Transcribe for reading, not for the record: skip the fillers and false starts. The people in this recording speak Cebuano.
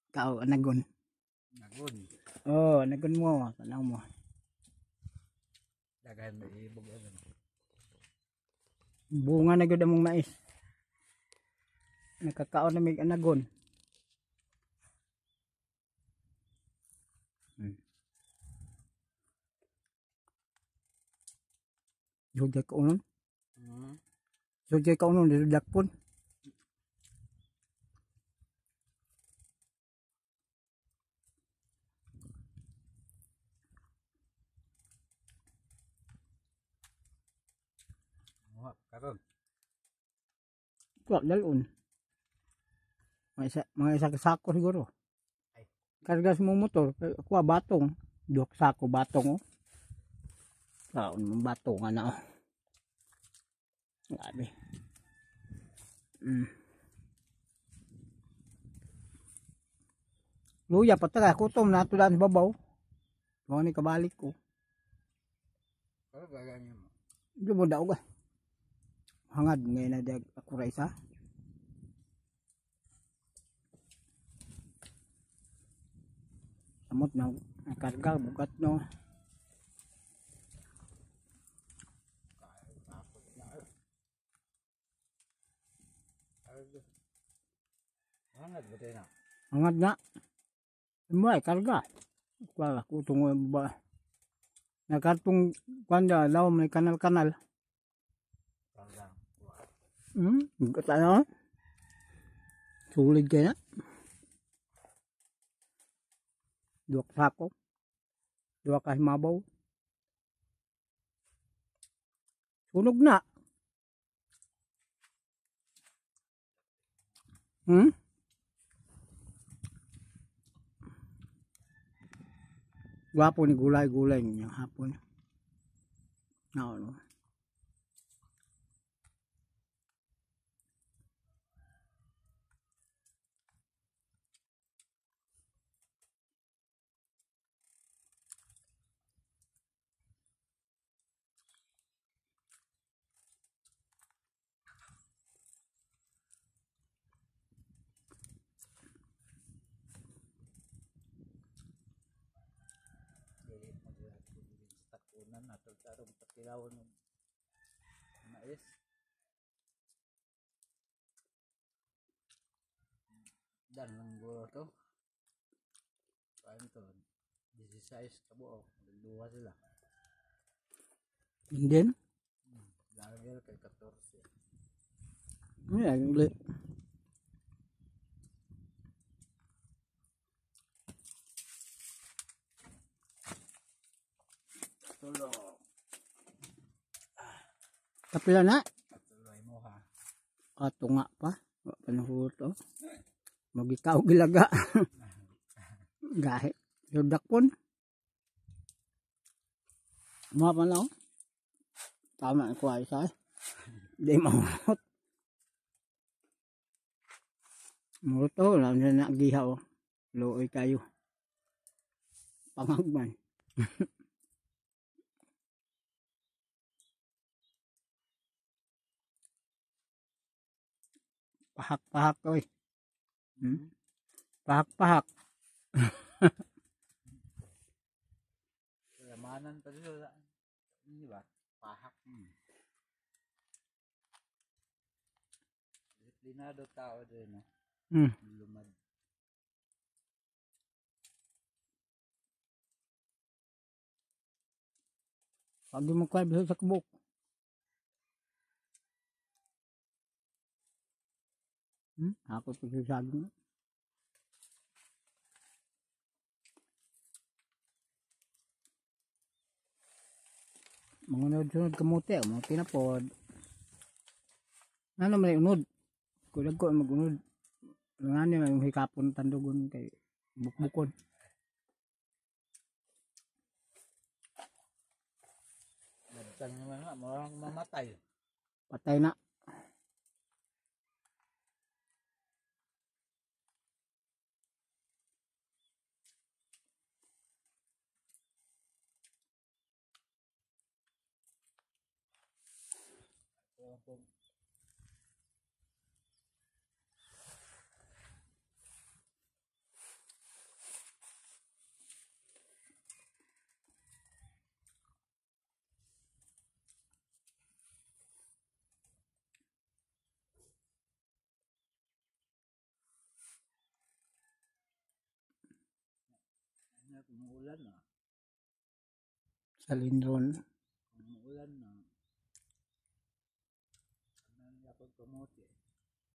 Kao anagon. Nagon. Oh, anagon mo, tanaw mo. Daghan na ibog ano. Bunga na gyud among mais. Nakakaon na mig anagon. Jujay ka unon. Jujay ka unon, dito dakpon. Muha karon. Kuwak dalon. Mga isa ka sako siguro. Ay. Kargas mo motor, kuha batong. Duha ka sako batong oh. Kaon mong batong ana oh. Grabe. Luya pa taga kutom na tulaan sa babaw. Mao ni kabalik ko. Karon gagawin mo. Di mo daog ah. Hangad ngayon na dag ako ra isa. Amot na ang karga bugat no. Hangad ba tayo na? Hangad na. Mo ay karga. Kuha kutong ba. Nakartong kanda law may kanal-kanal. Karga. Bugat ano? Sulit kaya na. Duha ka sako. Duha ka himabaw. Sunog na. Gwapo ni gulay-gulay niya hapon. Na ano. Dili maglahat ko din sa takunan ato tarong patilawon ng mais. Dan lang gulo to. Kain to. 16 ka buok. Duha sila. And then, Lager kay 14. yeah, ulit. Tulo. Kapila na. Tuloy mo ha. Ato nga pa. Wa pa nahuot oh. Magikaw gilaga. Gahi. Sudakpon. Mga pa na oh. Tama ko ay sa. Di mahurot. Murot oh. Wala na nagiha oh. Luoy kayo. Pangagman. Pahak-pahak oy. Pahak-pahak. Lamanan pa sila. Hindi ba? Pahak. Disiplinado tao din, no? Lumad. Pag mo kuha sa kubok. Ako pa sa saging. Mga unod-sunod kamote, kamote na pod. Ano man unod? Kulag ko mag-unod. Nga ni may hikapon tandugon kay bukbukon. Nagtang naman nga, murang mamatay. Patay na. Na kung muulan na. Sa Linron. Kung muulan na. Ano niya pag kamote.